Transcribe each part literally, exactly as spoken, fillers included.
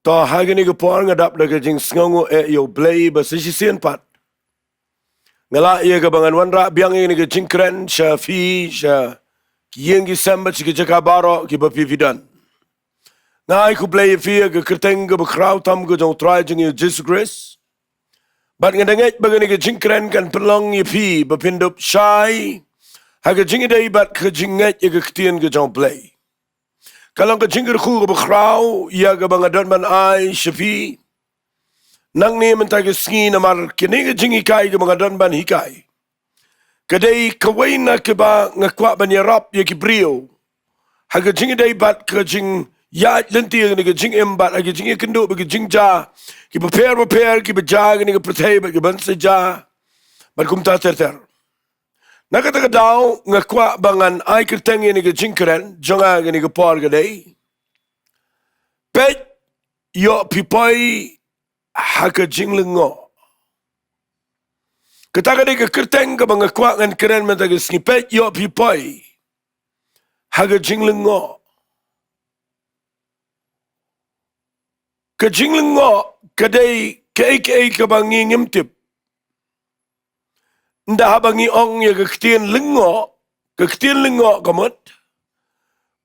To ha kane ka por nga dap da ka jingsngewnguh eh ïa U Blei ba sa shisien pat nga lah ïa kaba ngan wanrah biang ïa kane ka jingkren sha phi, sha ki ïing ki sem bad sha ki jaka baroh kiba phi phi don. Nga ai khublei ïa phi ha ka kyrteng kaba khraw tam ka jong U Trai jong ngi U Jisu Khrist. Bad nga da ngeit ba kane ka jingkren kan pynlong ïa phi ba phin dup shai ha ka jingïadei bad ka jingngeit ïa ka ktien ka jong U Blei. Ka long ka jingkyrkhu kaba khraw ïa kaba nga don ban ai sha phi nangne mynta ka sngi, namar kane ka jinghikai kaba nga don ban hikai ka dei kawei na kaba nga kwah ban ïarap ïa ki briew ha ka jingïadei bad ka jingïaid lynti ïa kane ka jingim bad ha ka jingïakynduh bad ka jingjia kiba pher bapher kiba jia ha kane ka pyrthei bad kiban sa jia bad kumta ter ter. Na kata ka daw nga kwah ba ngan ai kyrteng ïa kane ka jingkren jong nga ha kane ka por ka dei: Peit, ïoh phi poi ha ka jinglyngngoh. Kata ka dei ka kyrteng kaba nga kwah ngan kren mynta ka sngi: Peit, ïoh phi poi ha ka jinglyngngoh. Ka jinglyngngoh ka dei kaei kaei kaba ngi ngim tip. Ynda haba ngi ong ïa ka ktien lyngngoh, ka ktien lyngngoh ka mut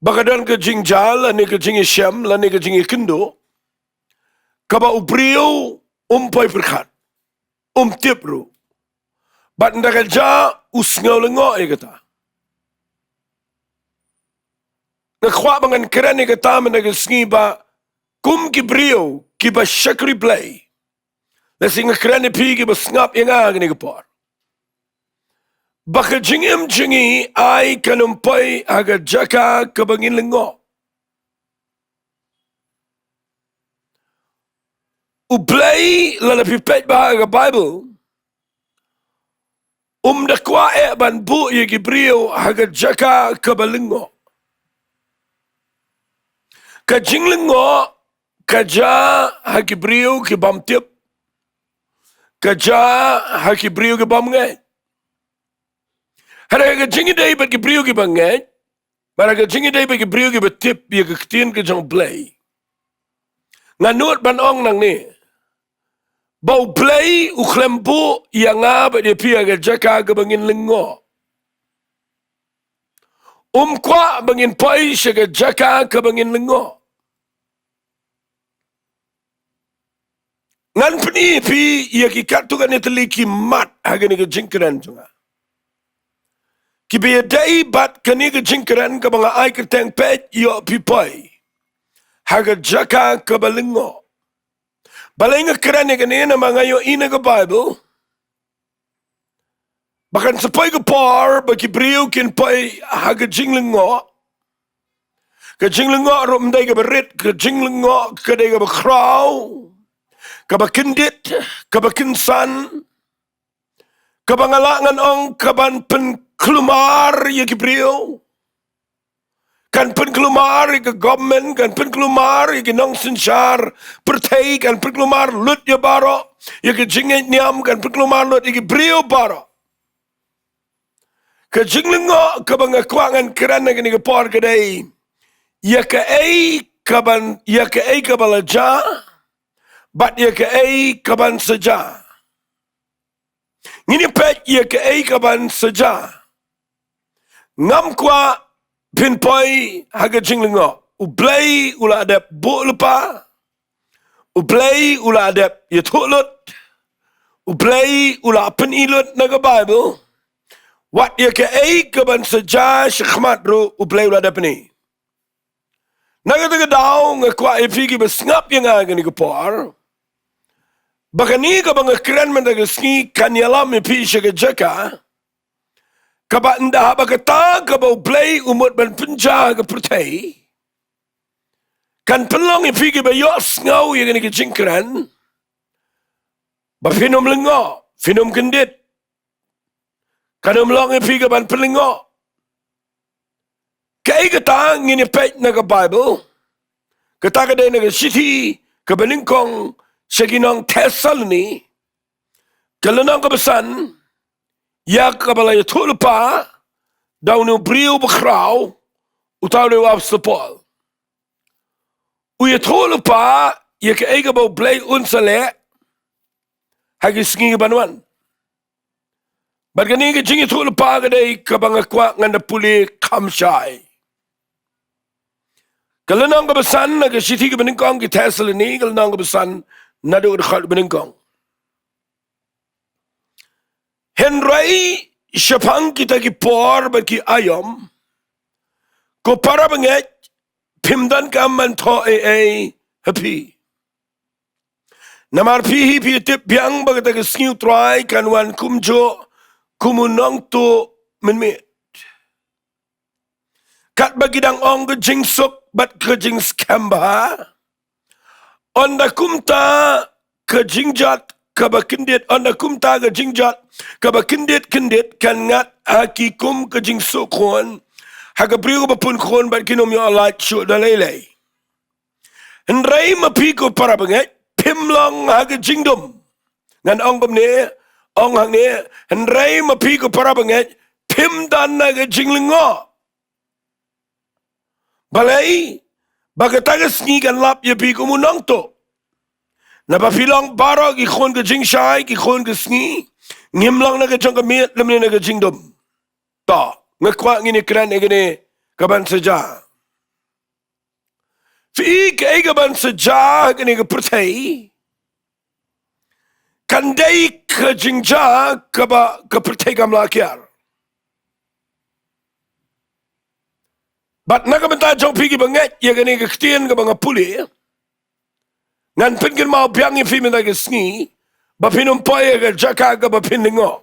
ba ka don ka jingjia lane ka jingïashem lane ka jingïakynduh kaba u briew um poi pyrkhat, um tip ruh. Bad ynda ka jia u sngew lyngngoh ïa kata. Nga kwah ba ngan kren ïa kata mynta ka sngi ba kum ki briew kiba shakri Blei, lehse nga kren ïa phi kiba sngap ïa nga ha kane ka por, ba ka jingim jong ngi ai kan ym poi ha ka jaka kaba ngin lyngngoh. U Blei, lada phi peit bha ha ka Baibl, um da kwah eh ban buh ïa ki briew ha ka jaka kaba lyngngoh. Ka jinglyngngoh ka jia ha ki briew kibym tip, ka jia ha ki briew kibym ngeit. Hynrei ka jingïadei bad ki briew kiba ngeit, bad ka jingïadei bad ki briew kiba tip ïa ka ktien ka jong U Blei, nga nud ban ong nangne ba U Blei u khlem buh ïa nga bad ïa phi ha ka jaka kaba ngin lyngngoh. Um kwah ba ngin poi sha ka jaka kaba ngin lyngngoh. Ngan pyni ïa phi ïa ki katto katne tylli ki mat ha kane ka jingkren jong nga kiba ïadei bad kane ka jingkren kaba nga ai kyrteng: Peit, ïoh phi poi ha ka jaka kaba lyngngoh. Balei nga kren ïa kane? Namar nga ïohi na ka Baibl ba kan sa poi ka por ba ki briew kin poi ha ka jinglyngngoh. Ka jinglyngngoh ruh ym dei kaba rit, ka jinglyngngoh ka dei kaba khraw, kaba kyndit, kaba kynsan, kaba nga lah ngan ong kaban pynkulmar ïa ki briew. Kan pynkulmar ïa ka government, kan pynkulmar ïa ki nongsynshar pyrthei, kan pynkulmar lut ïa baroh, ïa ka jingngeit niam, kan pynkulmar lut ïa ki briew baroh. Ka jinglyngngoh kaba nga kwah ngan kren ha kane ka por ka dei ïa kaei kaban, ïa kaei kaba la jia bad ïa kaei kaban sa jia. Ngin ïa peit ïa kaei kaban sa jia. Ngam kwah phin poi ha ka jinglyngngoh. U Blei u la dep buh lypa, U Blei u la dep ïathuh lut, U Blei u la pyni lut na ka Baibl. Wat ïa kaei kaban sa jia shakhmat ruh U Blei u la dep pyni. Na kata ka daw nga kwah ïa phi kiba sngap ïa nga ha kane ka por ba kane kaba nga kren mynta ka sngi kan ïalam ïa phi sha ka jaka kaba ynda haba kata kaba U Blei u mut ban pynjah ha ka pyrthei, kan pynlong ïa phi kiba ïohsngew ïa kane ka jingkren ba phin ym lyngngoh, phin ym kyndit. Kan ym long ïa phi kaban pynlyngngoh. Kaei kata? Ngin ïa peit na ka Baibl. Kata ka dei na ka shithi kaba nyngkong sha ki nong Thessaloni, ka lynnong kaba san, ïa kaba la ïathuh lypa da une u briew bakhraw, uta u dei u Apostol Paul. U ïathuh lypa ïa kaei kaba U Blei un sa leh ha ki sngi kiban wan. Bad kane ka jingïathuhlypa ka dei kaba nga kwah ngan da pule kham shai. Ka lynnong kaba san na ka shithi kaba nyngkong ki Thessaloni, ka lynnong kaba san naduh ka dkhot kaba nyngkong. Hynrei shaphang kita ki por bad ki aïom, ko para bangeit, phim donkam ban thoh ei ei ha phi. Namar phi hi phi tip biang ba kata ka sngi U Trai kan wan kumjuh kum u nongtuh mynmiet. Katba ki dang ong ka jingsuk bad ka jingskhem bha, ynda kumta ka jingjot kaba kyndit, ynda kumta ka jingjot kaba kyndit kyndit kan ngat ha ki kum ka jingsuk khun ha ka briew kaba pun khun bad kin ym ïoh lait shuh da lei lei. Hynrei ma phi ko para bangeit, phim long ha ka jingdum. Ngan ong kumne, ong hangne, hynrei ma phi ko para bangeit, phim don ha ka jinglyngngoh. Balei? Ba kata ka sngi kan lap ïa phi kum u nongtuh. Naba phi long baroh ki khun ka jingshai, ki khun ka sngi, ngim long na ka jong ka miet lymne na ka jingdum. To, nga kwah ngin ïakren ïa kane kaban sa jia. Phi i kaei kaban sa jia ha kane ka pyrthei, kan dei ka jingjia kaba ka pyrthei kam lah kiar. Bad na ka bynta jong phi kiba ngeit ïa kane ka ktien kaba nga pule, ngan pynkynmaw biang ïa phi mynta ka sngi ba phin ym poi ha ka jaka kaba phin lyngngoh.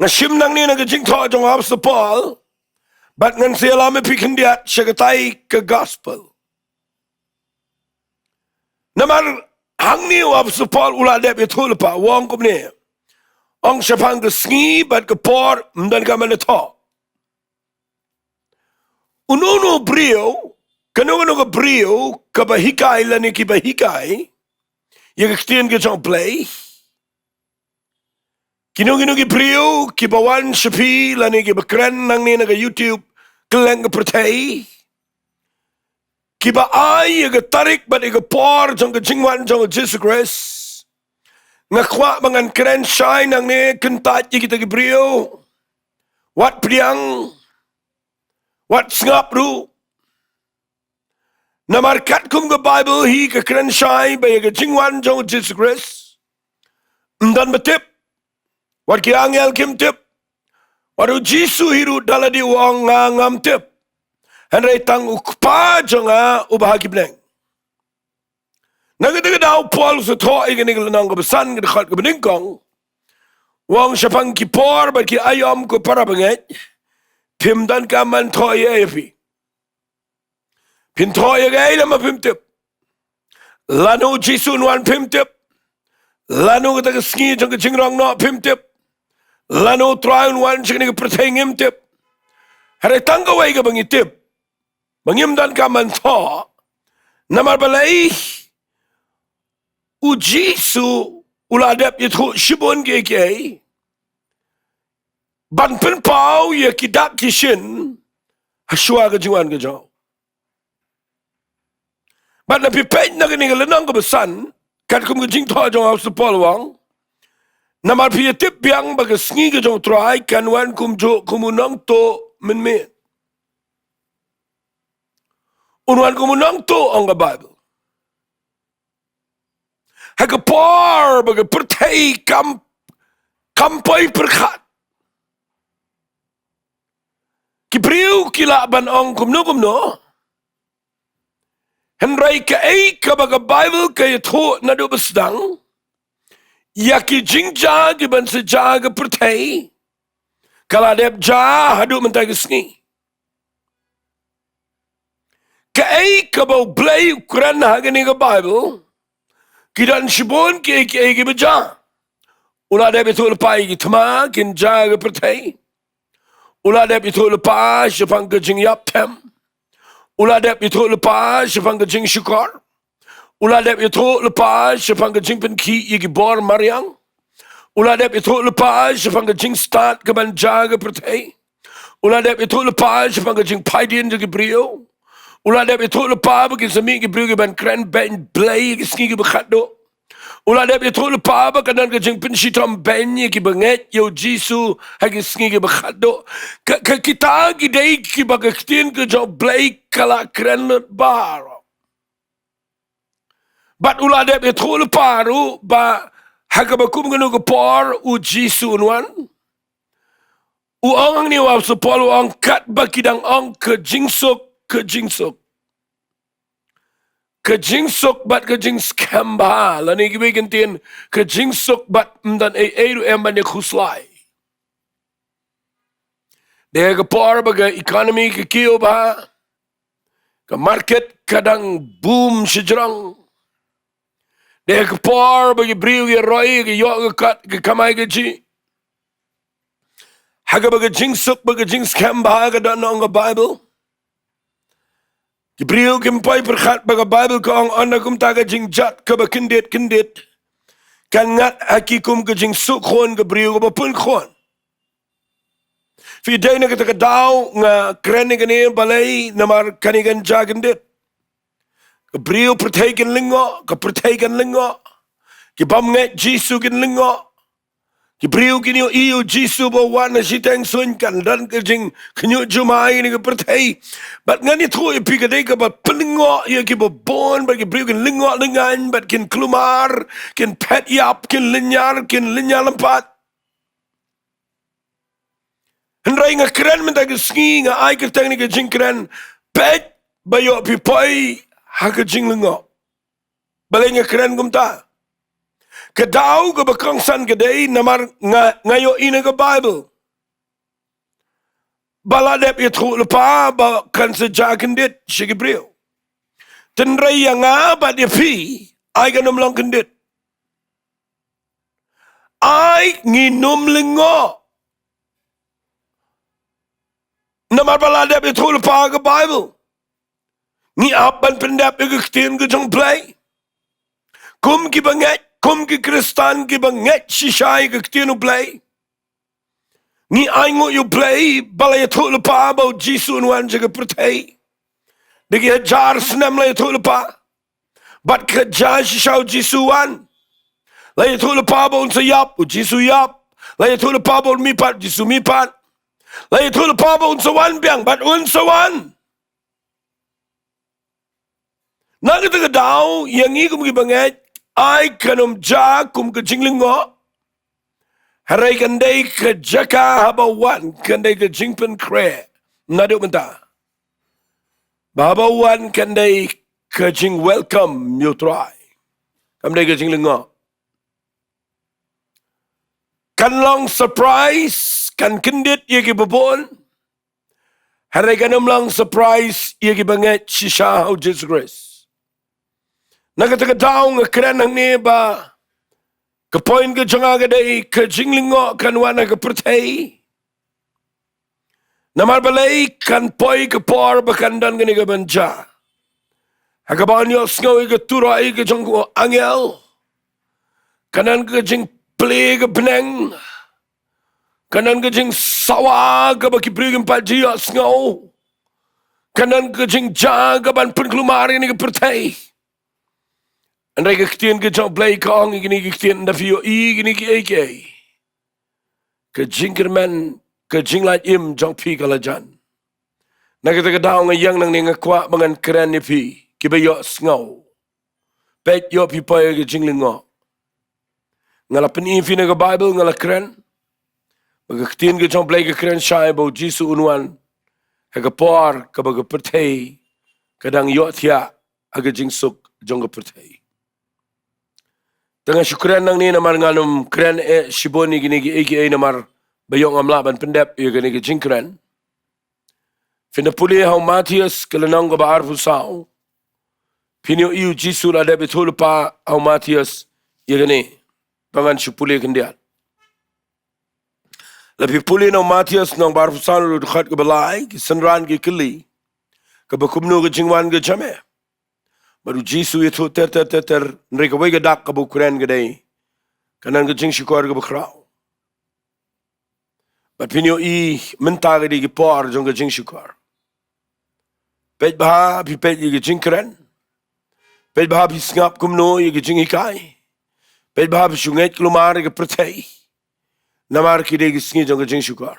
Nga shim nangne na ka jingthoh jong u Apostol Paul, bad ngan sa ïalam ïa phi khyndiat sha katai ka gospel. Namar hangne u Apostol Paul u la dep ïathuhlypa, u ong kumne. Ong shaphang ka sngi bad ka por ym donkam ban thoh. Uno uno u briew, kano kano ka briew kaba hikai lane kiba hikai ïa ka ktien ka jong U Blei, kino kino ki briew kiba wan sha phi lane kiba kren nangne na ka YouTube kylleng ka pyrthei, kiba ai ïa ka tarik bad ïa ka por jong ka jingwan jong u Jisu Khrist, nga kwah ba ngan kren shai nangne kyntait ïa kita ki briew. Wat pdiang, wat sngap ruh. Namar katkum ka Baibl hi ka kren shai ba ïa ka jingwan jong u Jisu Khrist ym don ba tip. Wat ki angel kim tip. Wat u Jisu hi ruh da lade u ong, nga ngam tip, hynrei tang u Kpa jong nga uba ha ki bneng. Na kata ka daw u Paul u sa thoh ïa kane ka lynnong kaba san, ka dkhot kaba nyngkong, u ong shaphang ki por bad ki aïom, ko para bangeit, phim donkam ban thoh ei ei ha phi. Phin thoh ïa kaei lada phim tip? Lano u Jisu un wan phim tip? Lano kata ka sngi jong ka jingrong noh phim tip? Lano u Trai un wan sha kane ka pyrthei ngim tip. Hynrei tang kawei kaba ngi tip, ba ngim donkam ban thoh. Namar balei? U Jisu u la dep ïathuh shibun kiei kiei ban pynpaw ïa ki dak ki shin ha shuwa ka jingwan ka jong u. Bad lada phi peit na kane ka lynnong kaba san, katkum ka jingthoh jong u Apostol Paul u ong, namar phi ïa tip biang ba ka sngi ka jong u Trai kan wan kumjuh kum u nongtuh mynmiet. Un wan kum u nongtuh, ong ka Baibl. Ha ka por ba ka pyrthei kam, kam poi pyrkhat. Ki briew ki lah ban ong kumno kumno. Hynrei kaei kaba ka Baibl ka ïathuh naduh ba sdang ïa ki jingjia kiban sa jia ha ka pyrthei, ka la dep jia haduh mynta ka sngi. Kaei kaba U Blei u kren ha kane ka Baibl, ki don shibun kiei kiei kiba jia. U la dep ïathuh lypa ïa ki thma kin jia ha ka pyrthei. U la dep ïathuh lypa shaphang ka jingïap them. U la dep ïathuh lypa shaphang ka jingshukor. U la dep ïathuh lypa shaphang ka jingpynkhih ïa ki bor mariang. U la dep ïathuh lypa shaphang ka jingstad kaban jia ha ka pyrthei. U la dep ïathuh lypa shaphang ka jingphaidien jong ki briew. U la dep ïathuh lypa ba kin sa mih ki briew kiban kren beiñ Blei ha ki sngi kiba khatduh. U la dep ïathuh lypa ba kan don ka jingpynshitom beiñ ïa kiba ngeit ïa u Jisu ha ki sngi kiba khatduh. Ka, ka kita ki dei kiba ka ktien ka jong Blei ka la kren lut baroh. Bad u la dep ïathuh lypa ruh ba ha kaba kum kano ka por u Jisu un wan. U ong hangne u Apostol Paul, u ong, katba ki dang ong, ka jingsuk, ka jingsuk. Ka jingsuk bad ka jingskhem bha, lane kiwei ki ktien, ka jingsuk bad ym don ei ei ruh em ban ïa khuslai. Dei ha ka por ba ka economy ka kiew bha, ka market ka dang boom shajrong. Dei ha ka por ba ki briew ki roi, ki ïoh ka kot, ki kamai kajih. Ha kaba ka jingsuk bad ka jingskhem bha ka don, ong ka Baibl. Ki briew kim poi pyrkhat ba ka Baibl ka ong, ynda kumta ka jingjot kaba kyndit kyndit kan ngat ha ki kum ka jingsuk khun ka briew kaba pun khun. Phi dei, na kata ka daw nga kren ïa kane balei, namar kane kan jia kyndit. Ka briew pyrthei kin lyngngoh, ka pyrthei kan lyngngoh. Ki bym ngeit Jisu kin lyngngoh. Ki briew kin ïohi ïa u Jisu ba u wan ha shiteng suiñ, kan don ka jingkhynñiuh jumai ha kane ka pyrthei. Bad ngan ïathuh ïa phi, ka dei kaba pynlyngngoh ïa kiba bun, bad ki briew kin lyngngoh lyngngan, bad kin kulmar, kin phet ïap, kin lynñiar, kin lynñiar lympat. Hynrei nga kren mynta ka sngi, nga ai kyrteng ïa kane ka jingkren, peit ba ïoh phi poi ha ka jinglyngngoh. Balei nga kren kumta? Ka daw kaba kongsan ka dei namar nga, nga ïohi na ka Baibl ba la dep ïathuh lypa ba kan sa jia kyndit sha ki briew. Hynrei ïa nga bad ïa phi, ai kan ym long kyndit. Ai ngin ym lyngngoh. Namar ba la dep ïathuh lypa ha ka Baibl. Ngi ap ban pyndep ïa ka ktien ka jong U Blei. Kum kiba ngeit, kum ki Khristan kiba ngeit shisha ïa ka ktien U Blei, ngi ainguh ïa U Blei ba la ïathuh lypa ba u Jisu un wan sha ka pyrthei. Da ki hajar snem la ïathuh lypa. Bad ka jia shisha, u Jisu u wan. La ïathuh lypa ba un sa ïap, u Jisu u ïap. La ïathuh lypa ba un mihpat, u Jisu u mihpat. La ïathuh lypa ba un sa wan biang, bad un sa wan. Na kata ka daw, ïa ngi kum kiba ngeit, ai kan ym jia kum ka jinglyngngoh. Hynrei kan dei ka jaka haba u wan, kan dei ka jingpynkhreh. Naduh mynta. Ba haba u wan kan dei ka jingwelcome ïa u Trai. Kam dei ka jinglyngngoh. Kan long surprise, kan kyndit ïa kiba bun. Hynrei kan ym long surprise ïa kiba ngeit shisha ha u Jisu Khrist. Na kata ka daw nga kren hangne ba ka point ka jong nga ka dei ka jinglyngngoh kan wan ha ka pyrthei. Namar balei? Kan poi ka por ba kan don kane kaban jia ha kaba yn ïohsngew ïa ka turoi ka jong u angel. Kan don ka jingplie ka bneng. Kan don ka jingsawa kaba ki briew kim pat ju ïohsngew. Kan don ka jingjia kaban pynkulmar ïa kane ka pyrthei. Hynrei ka ktien ka jong U Blei ka ong ïa kine ki ktien, ynda phi ïohi ïa kine kiei kiei, ka jingkyrmen, ka jinglait im jong phi ka la jan. Na kata ka daw nga ïeng nangne, nga kwah ba ngan kren ïa phi kiba ïohsngew. Peit, ïoh phi poi ha ka jinglyngngoh. Nga la pyni ïa phi na ka Baibl, nga la kren ba ka ktien ka jong U Blei ka kren shai ba u Jisu un wan ha ka por kaba ka pyrthei ka dang ïohthiah ha ka jingsuk jong ka pyrthei. Te nga shu kren nangne namar ngan ym kren eh shibun ïa kine kiei kiei namar ba ïoh ngam lah ban pyndep ïa kane ka jingkren. Phin da pule ha u Mathaios ka lynnong kaba arphew saw. Phin ïohi u Jisu u la dep ïathuh lypa ha u Mathaios ïa kane. Te ngan shu pule khyndiat. Lada phi pule na u Mathaios lynnong ba arphew saw, na u dkhot kaba lai, ki synran ki kylli, kaba kumno ka jingwan ka jong me? Bad u Jisu u ïathuh ter ter ter ter, hynrei kawei ka dak kaba u kren ka dei, ka don ka jingshukor kaba khraw. Bad phin ïohi mynta ka dei ki por jong ka jingshukor. Peit bha, phi peit ïa ki jingkren. Peit bha, phi sngap kumno ïa ki jinghikai. Peit bha, phi shu ngeit kulmar ïa ki pyrthei. Namar ki dei ki sngi jong ka jingshukor.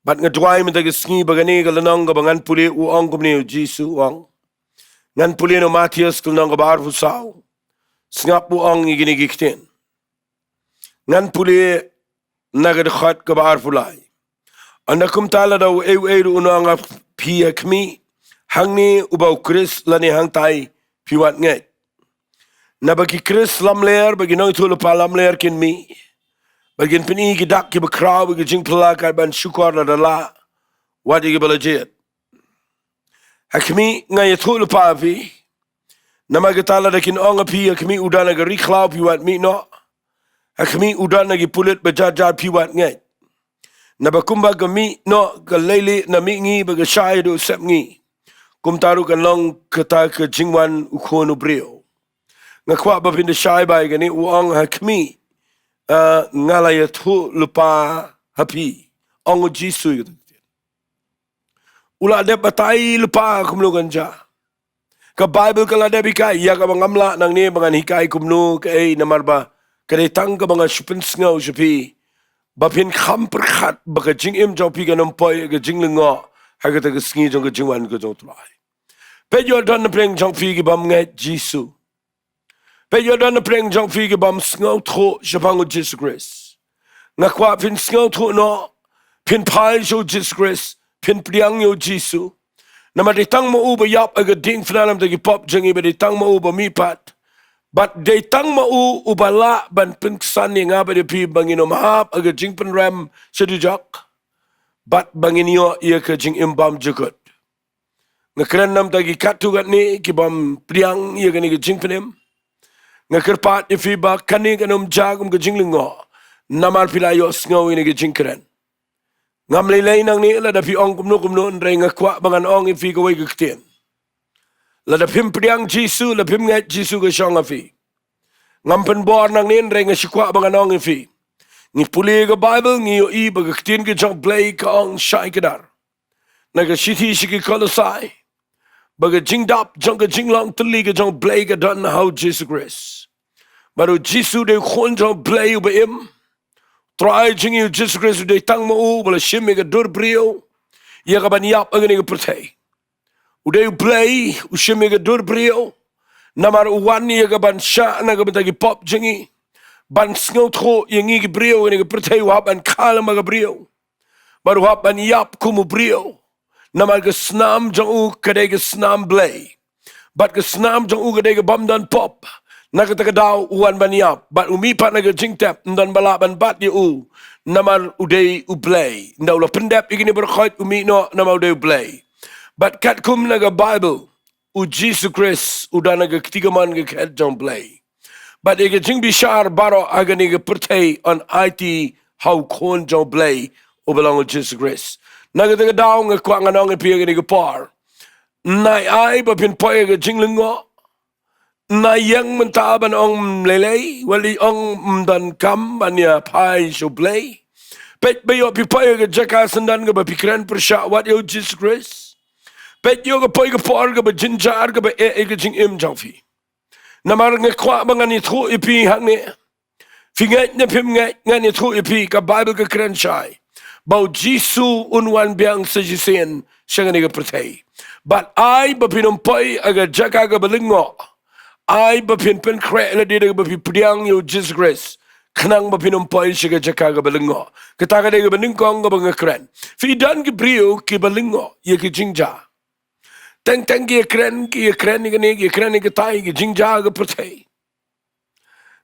Bad nga duwai mynta ka sngi ba kane ka lynnong kaba ngan pule u ong kumne, u Jisu u ong. Ngan pule na u Mathaios ka lynnong kaba arphew saw. Sngap u ong ïa kine ki ktien. Ngan pule na ka dkhot kaba arphew lai. Ynda kumta lada uei uei ruh un ong ha phi, ha khmih, hangne uba u Khrist lane hangtai, phi wat ngeit. Naba ki Khrist lamler bad ki nongïathuhlypa lamler kin mih, bad kin pyni ki dak kiba khraw bad ki jingphylla kat ban shukor lada lah, wat ïa kiba la jied. Ha khmih nga ïathuhlypa ha phi. Namar kata lada kin ong ha phi, ha khmih u don ha ka ri khlaw, phi wat mih noh. Ha khmih u don ha ki pulit ba jar jar, phi wat ngeit. Naba kumba ka mih noh ka leilieh na mihngi bad ka shai haduh sepngi, kumta ruh kan long kata ka jingwan u Khun u briew. Nga kwah ba phin da shai bha ïa kane, u ong ha khmih, ah, nga la ïathuhlypa ha phi, ong u Jisu ïa kata. U la dep batai lypa kumno kan jia. Ka Baibl ka la dep hikai, ïa kaba ngam lah nangne ba ngan hikai kumno kaei, namar ba ka dei tang kaba nga shu pynsngew sha phi, ba phin kham pyrkhat ba ka jingim jong phi kan ym poi ha ka jinglyngngoh ha kata ka sngi jong ka jingwan ka jong u Trai. Peit, ïoh don napdeng jong phi ki bym ngeit Jisu. Peit, ïoh don napdeng jong phi ki bym sngewthuh shaphang u Jisu Khrist. Nga kwah phin sngewthuh noh, phin phai sha u Jisu Khrist, phin pdiang ïa u Jisu. Namar dei tang ma u ba ïap ha ka diengphna na ka bynta ki pop jong ngi, bad dei tang ma u ba mihpat. Bad dei tang ma u uba lah ban pynksan ïa nga bad ïa phi ba ngin ym hap ha ka jingpynrem sha dujok, bad ba ngin ïoh ïa ka jingim bymjukut. Nga kren na ka bynta ki katto katne ki bym pdiang ïa kane ka jingpynim. Nga kyrpad ïa phi ba kane kan ym jia kum ka jinglyngngoh, namar phi la ïohsngew ïa kane ka jingkren. Ngam lei lei nangne lada phi ong kumno kumno, hynrei nga kwah ba ngan ong ïa phi kawei ka ktien. Lada phim pdiang Jisu, lada phim ngeit Jisu ka shong ha phi. Ngam pynbor nangne, hynrei nga shu kwah ba ngan ong ïa phi. Ngi pule ka Baibl, ngi ïohi ba ka ktien ka jong u Blei ka ong shai kdar na ka shithi sha ki Kolossai ba ka jingdap jong ka jinglong tylli ka jong u Blei ka don ha u Jisu Khrist. Bad u Jisu u dei u Khun jong u Blei uba im. U Trai jong ngi u Jisu Khrist u dei tang ma u uba la shim ïa ka dur briew, ïa ka ban ïap ha kane ka pyrthei. U dei u Blei, u shim ïa ka dur briew. Namar u wan ïa ka ban shah na ka bynta ki pop jong ngi, ban sngewthuh ïa ngi ki briew ha kane ka pyrthei, u hap ban kha lem bad ka briew. Bad u hap ban ïap kum u briew. Namar ka snam jong u ka dei ka snam Blei. Bad ka snam jong u ka dei ka bym don pop. Na kata ka daw u wan ban ïap. Bad u mihpat na ka jingtep, ym don ba lah ban bat ïa u. Namar u dei u Blei. Ynda u la pyndep ïa kine baroh khoit, u mih noh namar u dei u Blei. Bad katkum na ka Baibl, u Jisu Khrist u don ha ka kti kamon ka khet jong u Blei. Bad ïa ka jingbishar baroh ha kane ka pyrthei yn aiti ha u Khun jong u Blei uba long u Jisu Khrist. Na kata ka daw nga kwah ngan ong ïa phi ha kane ka por. Nai ai ba phin poi ha ka jinglyngngoh. Nai ïeng mynta ban ong ym lei lei, wat leit ong ym don kam ban ïa phai sha u Blei. Peit ba ïoh phi poi ha ka jaka syndon kaba phi kren pyrshah wat ïa u Jisu Khrist. Peit ïoh ka poi ka por kaba jynjar kaba eh ïa ka jingim jong phi. Namar nga kwah ba ngan ïathuh ïa phi hangne. Phi ngeit ne phim ngeit, ngan ïathuh ïa phi, ka Baibl ka kren shai ba u Jisu un wan biang sa shisien sha kane ka pyrthei. Bad ai ba phin ym poi ha ka jaka kaba lyngngoh. Ai ba phin pynkhreh lade da kaba phi pdiang ïa u Jisu Khrist, khnang ba phin ym poi sha ka jaka kaba lyngngoh. Kata ka dei kaba nyngkong kaba nga kren. Phi don ki briew kiba lyngngoh ïa ki jingjia. Teng teng ki ïakren, ki ïakren ïa kane, ki ïakren ïa katai, ki jingjia ka pyrthei.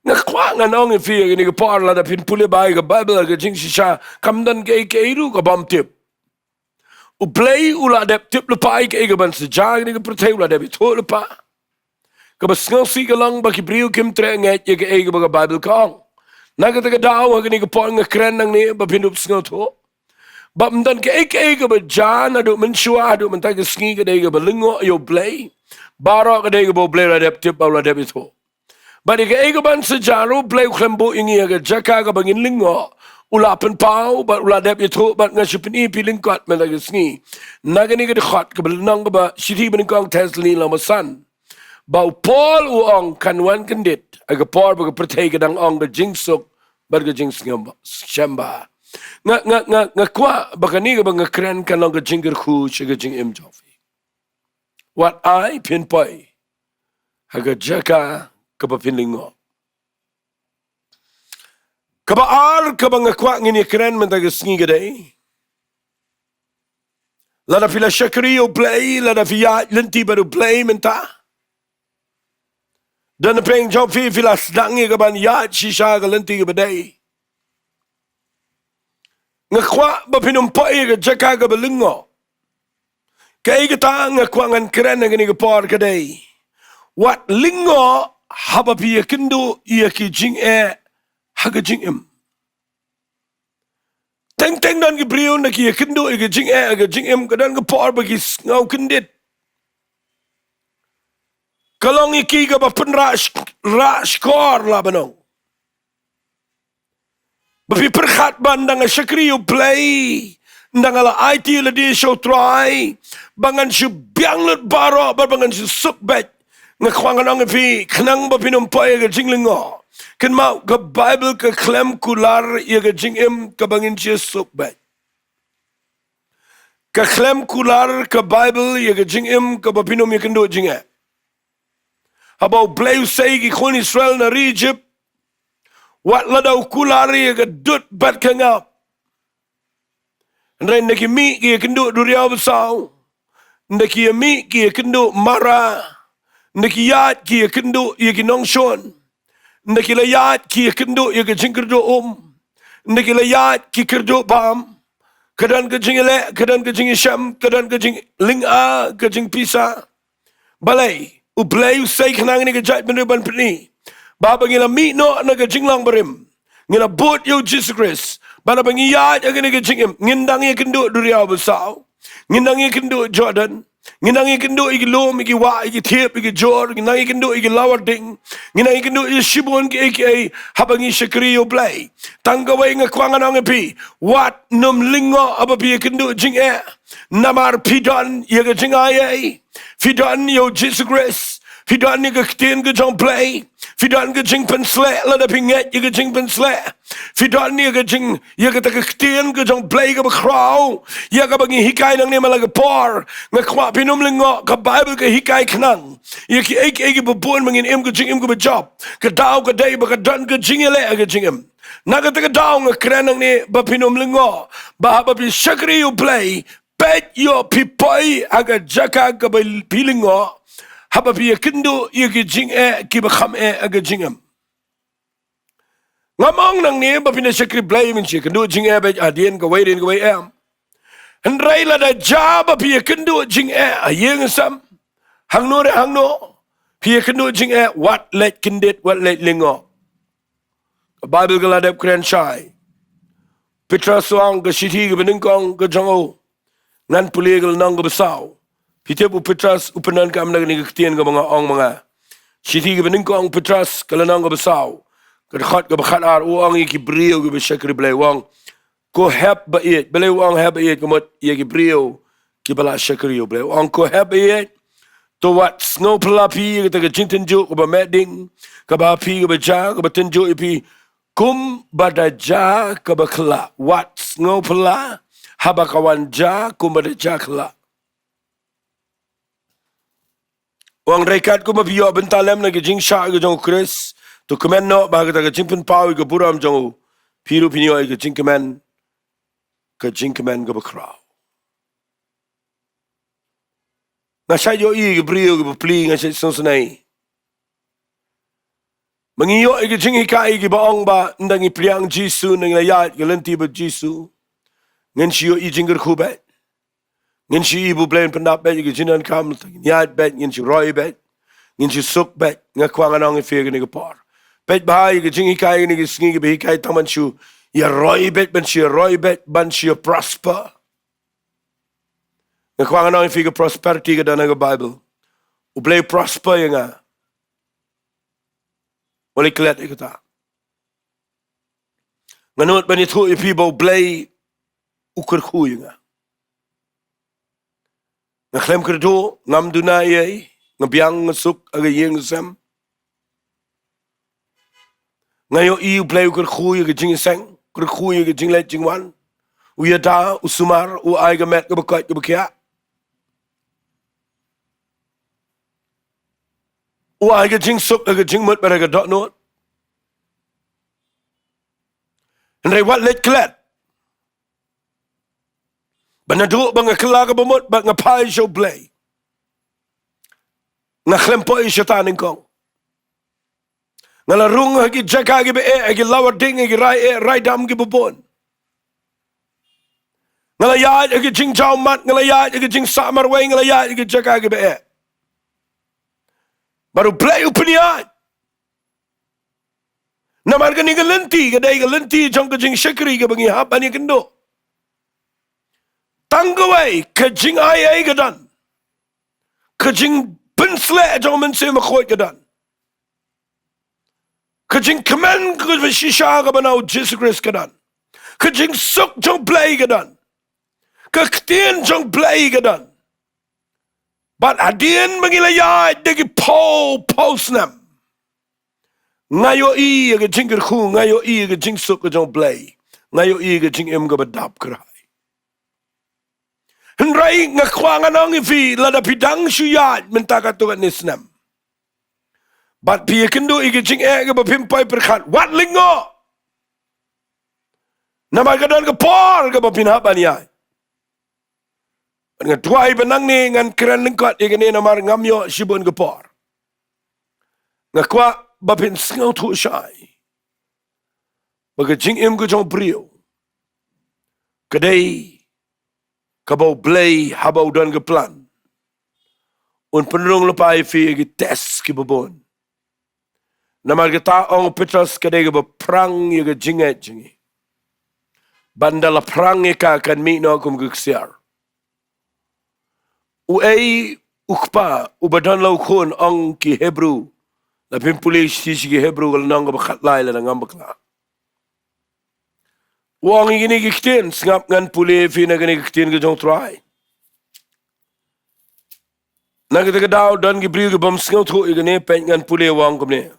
Nga kwah ngan ong ïa phi ha kane ka por, lada phin pule bha ïa ka Baibl, ka jingshisha, kam don kaei kaei ruh ka bym tip. U Blei u la dep tip lypa ïa kaei kaban sa jia ha kane ka pyrthei, u la dep ïathuh lypa. Kaba sngewsih ka long ba ki briew kim treh ngeit ïa kaei kaba ka Baibl ka ong. Na kata ka daw ha kane ka por nga kren nangne ba phin ïoh sngewthuh. Ba ym don kaei kaei kaba jia naduh mynshuwa haduh mynta ka sngi ka dei kaba lyngngoh ïa u Blei. Baroh ka dei kaba u Blei u la dep tip bad u la dep ïathuh. Bad ïa kaei kaban sa jia ruh u Blei u khlem buh ïa ngi ha ka jaka kaba ngin lyngngoh. u la pynpaw bad u la dep ïathuh, bad nga shu pyni ïa phi lyngkot mynta ka sngi na kane ka dkhot kaba lynnong kaba shithi banyngkong Thessaloni lynnong ba san, ba u Paul u ong kan wan kyndit ha ka por ba ka pyrthei ka dang ong ka jingsuk bad ka jingsngewbha. Nga, nga, nga, nga kwah ba kane kaba nga kren kan long ka jingkyrkhu sha ka jingim jong phi. Wat ai phin poi ha ka jaka kaba phin lyngngoh. Kaba ar kaba nga kwah ngin ïa kren mynta ka sngi ka dei, lada phi la shakri ïa U Blei, lada phi ïaid lynti bad U Blei mynta, don napdeng jong phi phi la sdang ïa kaban ïaid shisha ka lynti kaba dei, nga kwah ba phin ym poi ha ka jaka kaba lyngngoh. Kaei kata nga kwah ngan kren ha kane ka por ka dei, wat lyngngoh haba phi ïakynduh ïa ki jingeh ha ka jingim. Teng teng don ki briew ynda ki ïakynduh ïa ki jingeh ha ka jingim, ka don ka por ba ki sngew kyndit. Ka long ïa ki kaba pynrah sh-, rah shkor la ban ong. Ba phi pyrkhat ba ynda nga shakri ïa U Blei, ynda nga la aiti ïa lade sha U Trai, ba ngan shu biang lut baroh bad ba ngan shu suk beit. Nga kwah ngan ong ïa phi, khnang ba phin ym poi ha ka jinglyngngoh, kynmaw ka Baibl ka khlem kular ïa ka jingim kaba ngin shu suk beit. Ka khlem kular ka Baibl ïa ka jingim kaba phin ym ïakynduh jingeh. Haba U Blei u sei ïa ki khun Israel na ri Ijipt, wat lada u kular ïa ka dud bad ka ngap. Hynrei ynda ki mih ki ïakynduh duriaw basaw, ynda ki mih ki ïakynduh Mara, ynda ki ïaid ki ïakynduh ïa ki nongshun, ynda ki la ïaid ki ïakynduh ïa ka jingkyrduh um, ynda ki la ïaid ki kyrduh bam. Ka don ka jingïaleh, ka don ka jingïashem, ka don ka jinglyngngoh, ka jingpisa. Balei U Blei u sei khnang ïa ka jaitbynriew ban pyni ba haba ngi la mih noh na ka jinglong barim, ngi la bud ïa U Jisu Khrist, ba haba ngi ïaid ha kane ka jingim, ngin dang ïakynduh duriaw basaw, ngin dang ïakynduh Jordan, ngin dang ïakynduh ïa ki lum, ïa ki wah, ïa ki thiep, ïa ki jur, ngin dang ïakynduh ïa ki lawar ding, ngin dang ïakynduh ïa shibun kiei kiei haba ngi shakri ïa U Blei. Tang kawei nga kwah ngan ong ïa phi, wat nym lyngngoh haba phi ïakynduh jingeh. Namar phi don ïa ka jingaiei, phi don ïa U Jisu Khrist, phi don ïa ka ktien ka jong U Blei, phi don ka jingpynsleh lada phi ngeit ïa ka jingpynsleh. Phi don ïa ka jing, ïa kata ka ktien ka jong U Blei kaba khraw, ïa kaba ngi hikai nangne man la ka por. Nga kwah phin ym lyngngoh, ka Baibl ka hikai khnang ïa kiei kiei kiba bun ba ngin im ka jingim kaba jop. Ka daw ka dei ba ka don ka jingïaleh ha ka jingim. Na kata ka daw nga kren nangne ba phin ym lyngngoh, ba haba phi shakri ïa U Blei, peit ïoh phi poi ha ka jaka kaba phi lyngngoh haba phi ïakynduh ïa ki jingeh kiba kham eh ha ka jingim. Ngam ong nangne ba phin da shakri Blei phin shu ïakynduh jingeh beit hadien kawei hadien kawei, em. Hynrei lada jia ba phi ïakynduh jingeh ha ïing ha sem, hangno re hangno, phi ïakynduh jingeh, wat leit kyndit, wat leit lyngngoh. Ka Baibl ka la dep kren shai. Petros u ong, ka shithi kaba nyngkong ka jong u, ngan pule ka lynnong kaba saw. Phi tip u Petros u pyndonkam na kane ka ktien kaba nga ong ma nga. Shithi kaba nyngkong Petros ka lynnong kaba saw, ka dkhot kaba khatar, u ong ïa ki briew kiba shakri Blei, u ong, ko hep ba ïeit. Balei u ong hep ba ïeit? Ka mut ïa ki briew kiba la shakri ïa U Blei. U ong, ko hep ba ïeit, to wat sngewphylla phi ïa kata ka jingtynjuh kaba meh ding, kaba ha phi kaba jia, kaba tynjuh ïa phi kumba da jia kaba khyllah. Wat sngewphylla haba ka wan jia kumba da jia khyllah. U ong, hynrei katkum ba phi ïoh bynta lem na ka jingshah ka jong U Khrist, to kmen noh ba ha kata ka jingpynpaw ïa ka burom jong u, phi ruh phin ïoh ïa ka jingkmen, ka jingkmen kaba khraw. Nga shait ïohi ïa ki briew kiba plie, nga shait sngewsynei. Ma ngi ïoh ïa ki jinghikai kiba ong ba ynda ngi pdiang Jisu, ynda ngi la ïaid ka lynti bad Jisu, ngin shu ïohi jingkyrkhu beit. Ngin shu ïohi ba U Blei un pyndap beit ïa ki jingdonkam, ngin ïaid beit, ngin shu roi beit, ngin shu suk beit. Nga kwah ngan ong ïa phi ha kane ka por, peit bha ïa ki jinghikai ha kane ka sngi kiba hikai tang ban shu ïa roi beit, ban shu ïa roi beit, ban shu ïa prosper. Nga kwah ngan ong ïa phi, ka prosperity ka don ha ka Baibl. U Blei prosper ïa nga. Wat leh klet ïa kata. Nga nud ban ïathuh ïa phi ba U Blei u kyrkhu ïa nga. Nga khlem kyrduh, ngam duna ei ei, nga biang, nga suk ha ka ïing ka sem. Nga ïohi U Blei u kyrkhu ïa ka jingïaseng, kyrkhu ïa ka jingleit jingwan. U ïada, u sumar, u ai ka met kaba koit kaba khiah. U ai ka jingsuk ha ka jingmut bad ha ka dohnud. Hynrei wat leit klet. Ba naduh ba nga kylla kaba mut bad nga phai sha U Blei, nga khlem poi sha ta nyngkong. Nga la rung ha ki jaka kiba eh, ha ki lawar ding, ha ki rai eh, rai dam kiba bun. Nga la ïaid ha ki jingjaw mat, nga la ïaid ha ki jingsah marwei, nga la ïaid ha ki jaka kiba eh. Bad U Blei u pynïaid. Namar kane ka lynti ka dei ka lynti jong ka jingshakri kaba ngi hap ban ïakynduh. Tang kawei ka jingai ei ka don. Ka jingpynsleh jong U Mynsiem Bakhuid ka don. Ka jingkmen kaba shisha kaba na U Jisu Khrist ka don. Ka jingsuk jong U Blei ka don. Ka ktien jong U Blei ka don. Bad hadien ba ngi la ïaid da ki phew phew snem, nga ïohi ïa ka jingkyrkhu, nga ïohi ïa ka jingsuk ka jong U Blei, nga ïohi ïa ka jingim kaba dap kyrhai. Hynrei nga kwah ngan ong ïa phi, lada phi dang shu ïaid mynta katto katne snem, bad phi ïakynduh ïa ka jingeh kaba phim poi pyrkhat, wat lyngngoh. Namar ka don ka por kaba phin hap ban ïaid. Nga duwai ba nangne ngan kren lyngkot ïa kane namar ngam ïoh shibun ka por. Nga kwah ba phin sngewthuh shai ba ka jingim ka jong u briew ka dei kaba U Blei haba u don ka plan un pynrung lypa ïa phi ïa ki test kiba bun. Namar kata ong u Petros ka dei kaba phrang ïa ka jingngeit jong ngi. Ba ynda la phrang ïa ka kan mih noh kum ka ksiar. Uei u kpa uba don la u khun, ong ki Hebru. La phim pule shithi sha ki Hebru ka lynnong kaba khatlai lada ngam bakla. U ong ïa kine ki ktien, sngap ngan pule ïa phi na kane ka ktien ka jong U Trai. Na kata ka daw don ki briew ki bym sngewthuh ïa kane, peit ngan pule, u ong kumne.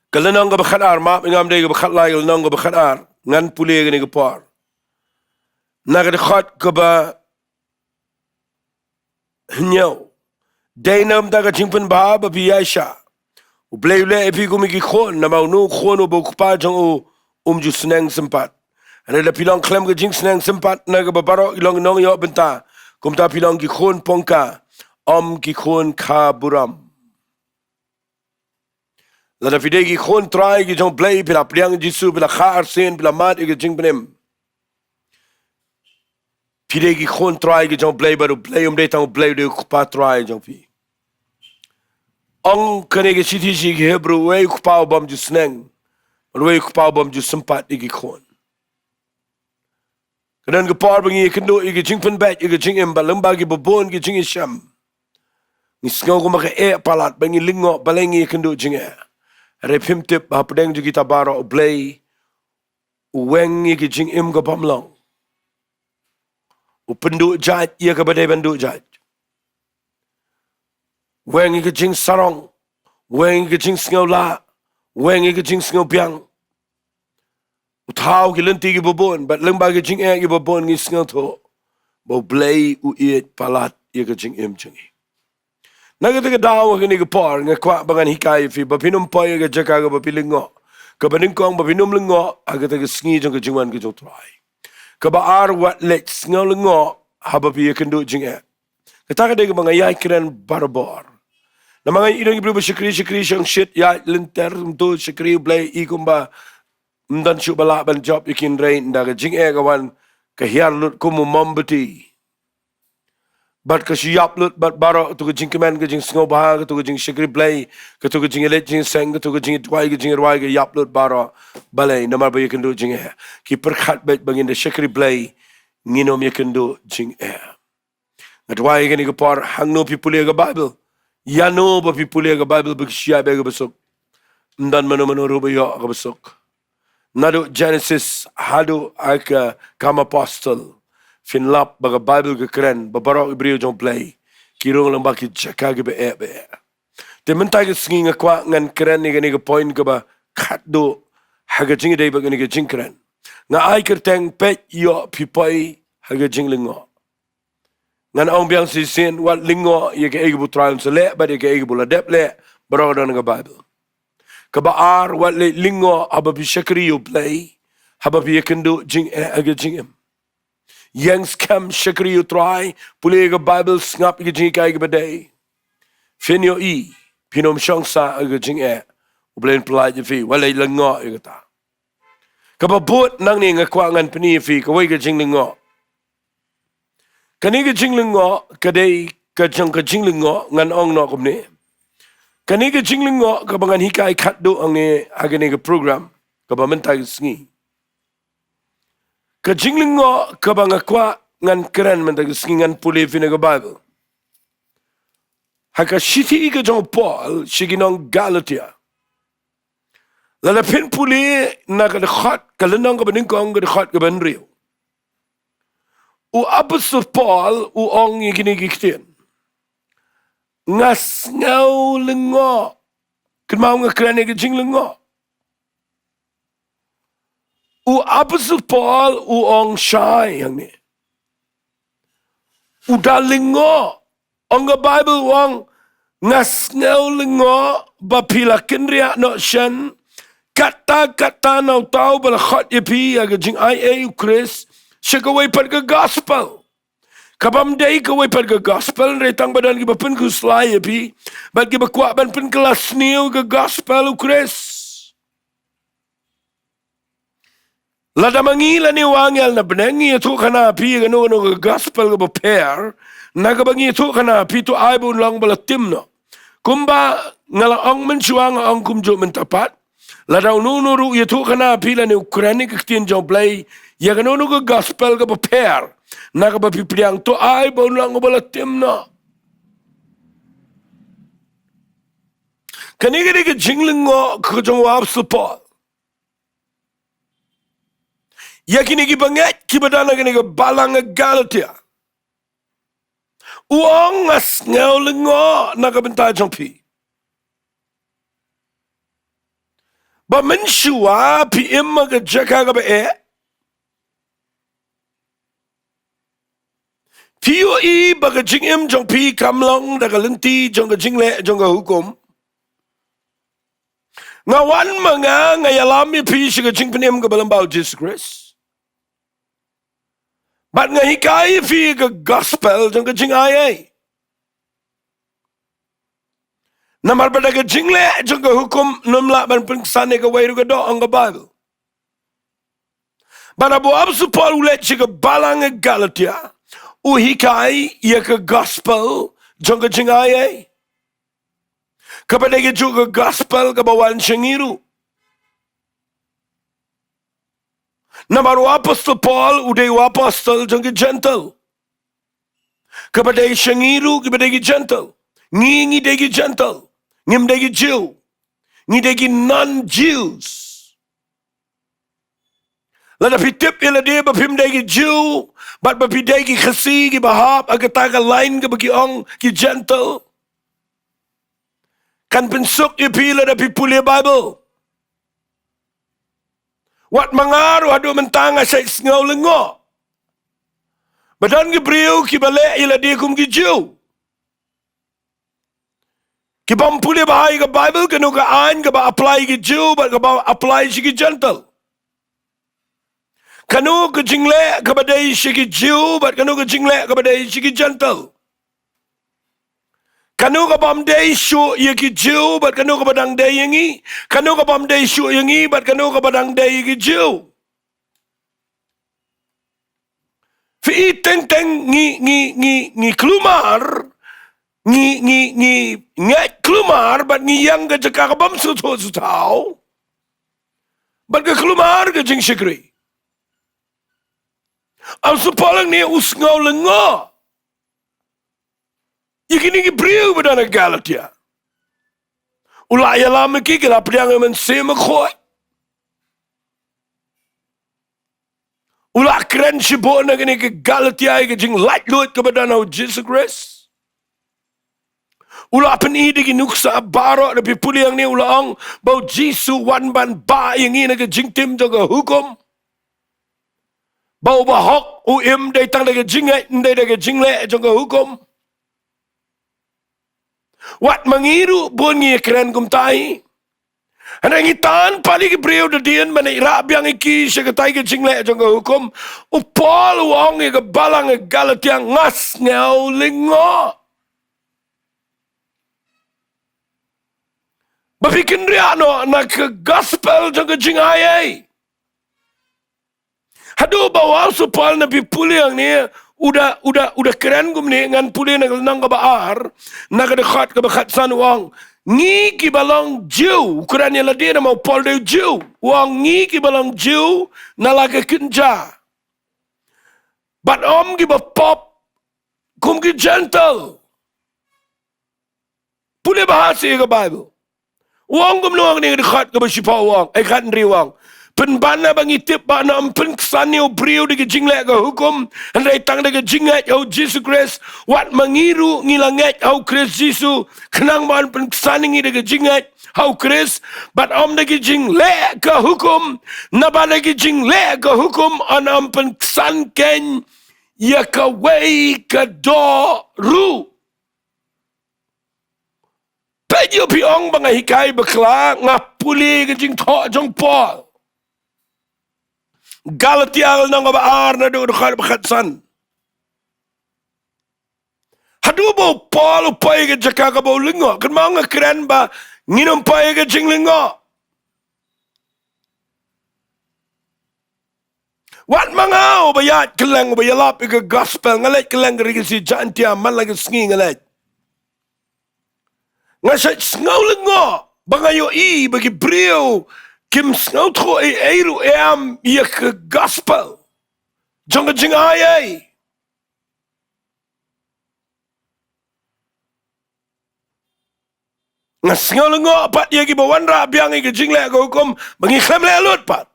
Ka lynnong kaba khatar, map ïa nga, ym dei kaba khatlai, ka lynnong kaba khatar, ngan pule ïa kane ka por. Na ka dkhot kaba hynñiew. Dei na ka bynta ka jingpynbha ba phi ïaishah. U Blei u leh ïa phi kum ïa ki khun, namar uno u khun uba u kpa jong u um ju sneng sympat. Hynrei lada phi long khlem ka jingsneng sympat na kaba baroh ki long ki nongïoh bynta, kumta phi long ki khun pongka, ym ki khun kha burom. Lada phi dei ki khun Trai ki jong U Blei, phi la pdiang Jisu, phi la kha arsien, phi la mad ïa ka jingpynim. Phi dei ki khun Trai ki jong U Blei, bad U Blei um dei tang U Blei, u dei u Kpa Trai jong phi. Ong kane ka shithi sha ki Hebru, uei u kpa u bym ju sneng, bad uei u kpa u bym ju sympat ïa ki khun. Ka don ka por ba ngi ïakynduh ïa ka jingpynbeit ïa ka jingim, bad lyngba kiba bun ki jingïashem ngi sngew kumba ka eh palat, ba ngi lyngngoh balei ngi ïakynduh jingeh. Hynrei phim tip ba hapdeng jong kita baroh U Blei u weng ïa ka jingim ka bym long. U pynduh jait ïa kaba dei ban duh jait. Weng ïa ka jingsarong, weng ïa ka jingsngewlah, weng ïa ka jingsngewbiang. U thaw ki lynti kiba bun, bad lyngba ki jingeh kiba bun ngi sngewthuh ba U Blei u ïeit palat ïa ka jingim jong ngi. Na kata ka daw ha kane ka por nga kwah ba ngan hikai ïa phi ba phin ym poi ha ka jaka kaba phi lyngngoh, kaba nyngkong ba phin ym lyngngoh ha kata ka sngi jong ka jingwan ka jong U Trai. Kaba ar, wat leit sngew lyngngoh haba phi ïakynduh jingeh. Kata ka dei kaba nga ïai kren barabor. Namar nga i don ki briew ba shakri shakri shongshit, ïaid lynter, ym tu shakri U Blei, i kumba ym don shuh ba lah ban jop ïa ki, hynrei ynda ka jingeh ka wan, ka hiar lut kum u mombati. Bad ka shu ïap lut bad baroh katu ka jingkmen, ka jingsngewbha, katu ka jingshakri Blei, katu ka jingïaleit jingïaseng, katu ka jingïaduwai, ka jingïarwai, ka ïap lut baroh. Balei? Namar ba ïakynduh jingeh. Ki pyrkhat beit ba ngin da shakri Blei ngin ym ïakynduh jingeh. Nga duwai kane ka por, hangno phi pule ka Baibl, ïano ba phi pule ka Baibl, ba ki shu ïaid beit ha kaba suk. Ym don mano mano ruh ba ïoh ha kaba suk. Naduh Genesis haduh ha ka Kam Apostol, phin lap ba ka Baibl ka kren ba baroh ki briew jong U Blei ki rung lyngba ki jaka kiba eh ba eh. Te mynta ka sngi nga kwah ngan kren ïa kane ka point kaba khatduh ha ka jingïadei bad kane ka jingkren. Nga ai kyrteng, peit ïoh phi poi ha ka jinglyngngoh. Ngan ong biang shisien, wat lyngngoh ïa kaei kaba U Trai un sa leh bad ïa kaei kaba u la dep leh, baroh ka don ha ka Baibl. Kaba ar, wat leit lyngngoh haba phi shakri ïa U Blei, haba phi ïakynduh jingeh ha ka jingim. Ïeng skhem, shakri ïa U Trai, pule ïa ka Baibl, sngap ïa ka jinghikai kaba dei. Phin ïohi, phin ym shong sah ha ka jingeh, U Blei un pyllait ïa phi, wat leit lyngngoh ïa kata. Kaba bud nangne nga kwah ngan pyni ïa phi kawei ka jinglyngngoh. Kane ka jinglyngngoh ka dei ka jong ka jinglyngngoh ngan ong noh kumne. Kane ka jinglyngngoh kaba ngan hikai khatduh hangne ha kane ka program kaba mynta ka sngi. Ka jinglyngngoh kaba nga kwah ngan kren mynta ka sngi, ngan pule ïa phi na ka Baibl. Ha ka shithi ka jong u Paul sha ki nong Galatia. Lada phin pule na ka dkhot, ka lynnong kaba nyngkong, ka dkhot kaba hynriew, u Apostol Paul u ong ïa kine ki ktien: Nga sngew lyngngoh. Kynmaw nga kren ïa ka jinglyngngoh. U Apostol Paul u ong shai hangne. U da lyngngoh. Ong ka Baibl u ong, nga sngew lyngngoh ba phi la kynriah noh shen, katta katta na uta uba la khot ïa phi ha ka jingaiei u Khrist, sha kawei pat ka gospel. Kabym dei kawei pat ka gospel, hynrei tang ba don kiba pynkhuslai ïa phi bad kiba kwah ban pynkylla sniew ka gospel u Khrist. Lada ma ngi lane u angel na bneng ngi ïathuhkhana ïa phi ïa kano kano ka gospel kaba pher na kaba ngi ïathuhkhana ïa phi, to ai ba un long ba la tim noh. Kumba nga la ong mynshuwa, nga ong kumjuh mynta pat. Lada uno uno ruh u ïathuhkhana ïa phi lane u kren ïa ka ktien jong U Blei ïa kano kano ka gospel kaba pher na kaba phi pdiang, to ai ba un long uba la tim noh. Kane ka dei ka jinglyngngoh ka jong u Apostol Paul ïa kine ki bangeit kiba don ha kane ka balang ha Galatia. U ong, nga sngew lyngngoh na ka bynta jong phi, ba mynshuwa phi im ha ka jaka kaba eh. Phi ïohi ba ka jingim jong phi kam long da ka lynti jong ka jingleh jong ka hukum. Nga wan ma nga, nga ïalam ïa phi sha ka jingpynim kaba lyngba u Jisu Khrist. Bad nga hikai ïa phi ka gospel jong ka jingaiei. Namar ba da ka jingleh jong ka hukum ym lah ban pynksan ïa kawei ruh ka doh, ong ka Baibl. Bad haba u Apostol Paul u leit sha ka balang ha Galatia, u hikai ïa ka gospel jong ka jingaiei, kaba dei kajuh ka gospel kaba wan sha ngi ruh. Namar u Apostol Paul u dei u apostol jong ki Jentil, kaba dei sha ngi ruh kiba dei ki Jentil. Ngi, ngi dei ki Jentil, ngim dei ki Jiw. Ngi dei ki non-Jews. Lada phi tip ïa lade ba phim dei ki Jiw bad ba phi dei ki Khasi kiba hap ha kata ka lain kaba ki ong ki Jentil, kan pynsuk ïa phi lada phi pule Baibl. Wat ma nga ruh haduh mynta nga shait sngew lyngngoh ba don ki briew kiba leh ïa lade kum ki Jiw, kibym pule bha ïa ka Baibl, kano ka aiñ kaba apply ïa ki Jiw bad kaba apply sha ki Jentil, kano ka jingleh kaba dei sha ki Jiw bad kano ka jingleh kaba dei sha ki Jentil, kano kabym dei shuh ïa ki Jiw bad kano kaba dang dei ïa ngi, kano kabym dei shuh ïa ngi bad kano kaba dang dei ïa ki Jiw. Phi i, teng teng ngi, ngi, ngi, ngi kulmar, ngi, ngi, ngi ngeit kulmar bad ngi ïeng ka jaka kabym sngewthuh sngewthaw bad ka kulmar ka jingshakri. Apostol Paul hangne u sngew lyngngoh ïa kine ki briew ba don ha Galatia. U la ïalam ïa ki, ki la pdiang ïa u Mynsiem Bakhuid. U la kren shibun na kane ka Galatia ïa ka jinglaitluid kaba don ha u Jisu Khrist. U la pyni da ki nuksa baroh, lada phi pule hangne u la ong ba u Jisu u wan ban bah ïa ngi na ka jingtim jong ka hukum. Ba u bahok u im dei tang da ka jingngeit, ym dei da ka jingleh jong ka hukum. Wat ma ngi ruh bun ngi kren kumta hi. Hynrei ngi tan pat ïa ki briew da dien ban ïarap biang ïa ki sha katei ka jingleh jong ka hukum. U Paul u ong ïa ka balang ka Galatia, nga sngew lyngngoh ba phi kynriah noh na ka gospel jong ka jingai ei. Haduh ba u Apostol Paul, lada phi pule hangne, u da, u da, u da kren kumne, ngan pule na ka lynnong kaba ar, na ka dkhot kaba khatsan, u ong, ngi kiba long Jiw, u kren ïa lade namar u Paul u dei u Jiw, u ong ngi kiba long Jiw na la ka kynja, bad ym kiba pop kum ki Jentil. Pule bha sha ka Baibl. U ong kumno ha kane ka dkhot kaba shiphew, u ong, eh, khathynriew, u ong, pynban na ba ngi tip ba nga ym pynksan ïa u briew da ka jingleh ka hukum, hynrei tang da ka jingngeit ha u Jisu Khrist, wat ma ngi ruh ngi la ngeit ha u Khrist Jisu, khnang ba yn pynksan ïa ngi da ka jingngeit ha u Khrist, bad ym da ka jingleh ka hukum, naba da ka jingleh ka hukum yn ym pynksan keiñ ïa kawei ka doh ruh. Peit ïa u, phi ong ba nga hikai bakla, nga pule ka jingthoh jong u Paul. Galatia lynnong kaba ar naduh ka dkhot ba khatsan. Haduh ba u Paul u poi ha ka jaka kaba u lyngngoh. Kynmaw nga kren ba ngin ym poi ha ka jinglyngngoh. Wat ma nga uba ïaid kylleng, uba ïalap ïa ka gospel, nga leit kylleng ka ri ka sngi Jaintia man la ka sngi nga leit. Nga shait sngew lyngngoh ba nga ïohi ba ki briew kim sngewthuh ei ei ruh em ïa ka gospel jong ka jingai ei. Nga sngew lyngngoh pat ïa kiba wanrah biang ïa ka jingleh ka hukum ba ngi khlem leh lut pat.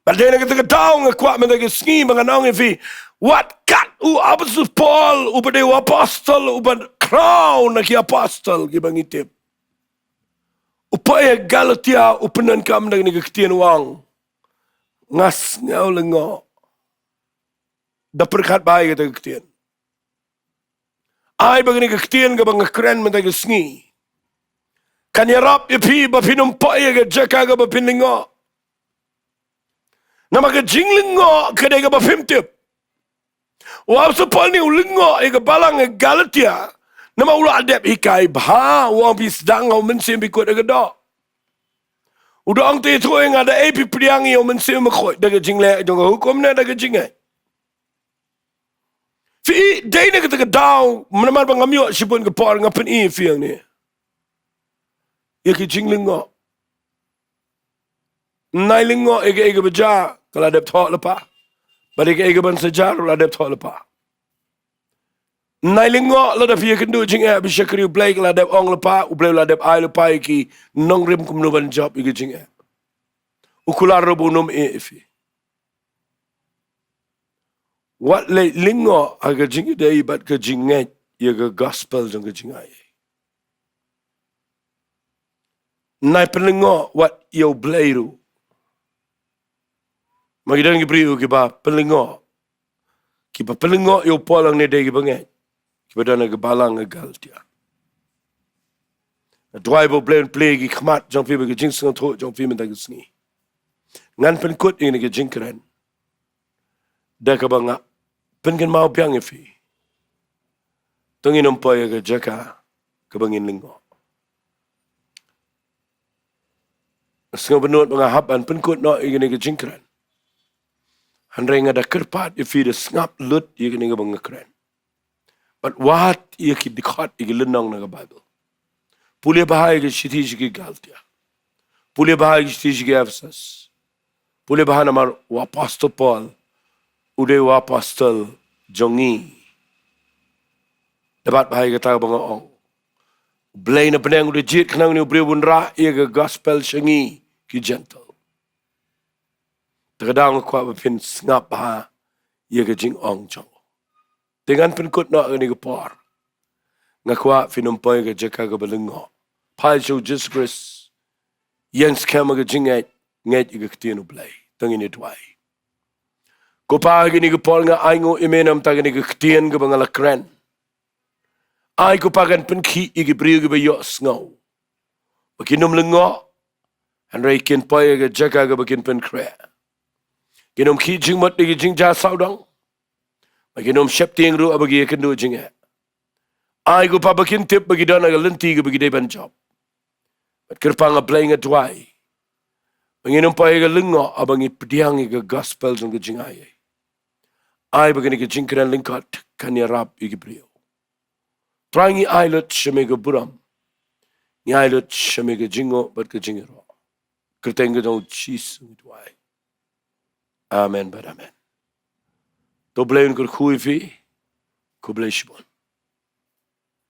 Bad dei na kata ka daw nga kwah mynta ka sngi ba ngan ong ïa phi, wat kat u Apostol Paul, uba dei u apostol uba khraw na ki apostol kiba ngi tip, u poi ha Galatia, u pyndonkam da kane ka ktien, u ong, nga sngew lyngngoh. Da pyrkhat bha ïa kata ka ktien. Ai ba kane ka ktien kaba nga kren mynta ka sngi kan ïarap ïa phi ba phin ym poi ha ka jaka kaba phin lyngngoh. Namar ka jinglyngngoh ka dei kaba phim tip. U Apostol Paul une u lyngngoh ïa ka balang ka Galatia namar u la dep hikai bha, u ong, phi sdang ha u Mynsiem Bakhuid ha ka doh. U da ong, te ïathuh ïa nga, da ei phi pdiang ïa u Mynsiem Bakhuid, da ka jingleh jong ka hukum ne da ka jingngeit? Phi i, dei na kata ka daw, namar ba ngam ïoh shibun ka por, nga pyni ïa phi hangne ïa ka jinglyngngoh. Ym nai lyngngoh ïa kaei kaba jia, ka la dep thoh lypa. Bad ïa kaei kaban sa jia ruh la dep thoh lypa. Ym nai lyngngoh lada phi ïakynduh jingeh, phi shakri U Blei, ka la dep ong lypa, U Blei u la dep ai lypa ïa ki nongrim kumno ban jop ïa ka jingeh. U kular ruh ba un ym ïeh ïa phi. Wat leit lyngngoh ha ka jingïadei bad ka jingngeit ïa ka gospel jong ka jingai. Nai pynlyngngoh wat ïa U Blei ruh. Ma ki don ki briew kiba pynlyngngoh. Kiba pynlyngngoh ïa u Paul hangne dei kiba ngeit. Kiba don ha ka balang ka Galatia. Nga duwai ba U Blei un plie ki khmat jong phi bad ka jingsngewthuh jong phi mynta ka sngi. Ngan pynkut ïa kane ka jingkren da kaba nga pynkynmaw biang ïa phi. To ngin ym poi ha ka jaka kaba ngin lyngngoh. Nga sngewbha ba nga hap ban pynkut noh ïa kane ka jingkren. Hynrei nga da kyrpad ïa phi da sngap lut ïa kane kaba nga kren. Bad wad ïa ki dkhot, ïa ki lynnong na ka Baibl. Pule bha ïa ka shithi sha ki Galatia. Pule bha ïa ka shithi sha ki Ephesus. Pule bha namar u Apostol Paul u dei u apostol jong ngi. Da bat bha ïa kata kaba nga ong. U Blei na bneng u da jied khnang ïa une u briew un rah ïa ka gospel sha ngi ki Jentil. Te ka daw nga kwah ba phin sngap ha ïa ka jingong jong u. Te ngan pynkut noh kane ka por. Nga kwah phin ym poi ha ka jaka kaba lyngngoh. Phai sha u Jisu Khrist. Ïeng skhem ha ka jingngeit, ngeit ïa ka ktien u Blei. Te ngin ïa duwai. Ko Pa, ha kane ka por nga ai nguh ïa me namar kane ka ktien kaba nga la kren. Ai ko Pa kan pynkhih ïa ki briew kiba ïohsngew ba kin ym lyngngoh, hynrei kin poi ha ka jaka kaba kin pynkhreh. Kin ym khih jingmut da ki jingjia sawdong, ba kin ym sheptieng ruh haba ki ïakynduh jingeh. Ai ko Pa ba kin tip ba ki don ha ka lynti kaba ki dei ban jop. Bad kyrpang, A Blei, nga duwai ba ngin ym poi ha ka lyngngoh haba ngi pdiang ïa ka gospel jong ka jingaiei. Ai ba kane ka jingkren lyngkot kan ïarap ïa ki briew. Trai, ngi ai lut sha me ka burom. Ngi ai lut sha me ka jingnguh bad ka jingïaroh. Kyrteng ka jong u Jisu ngi duwai. Amen bad amen. To U Blei un kyrkhu ïa phi. Khublei shibun.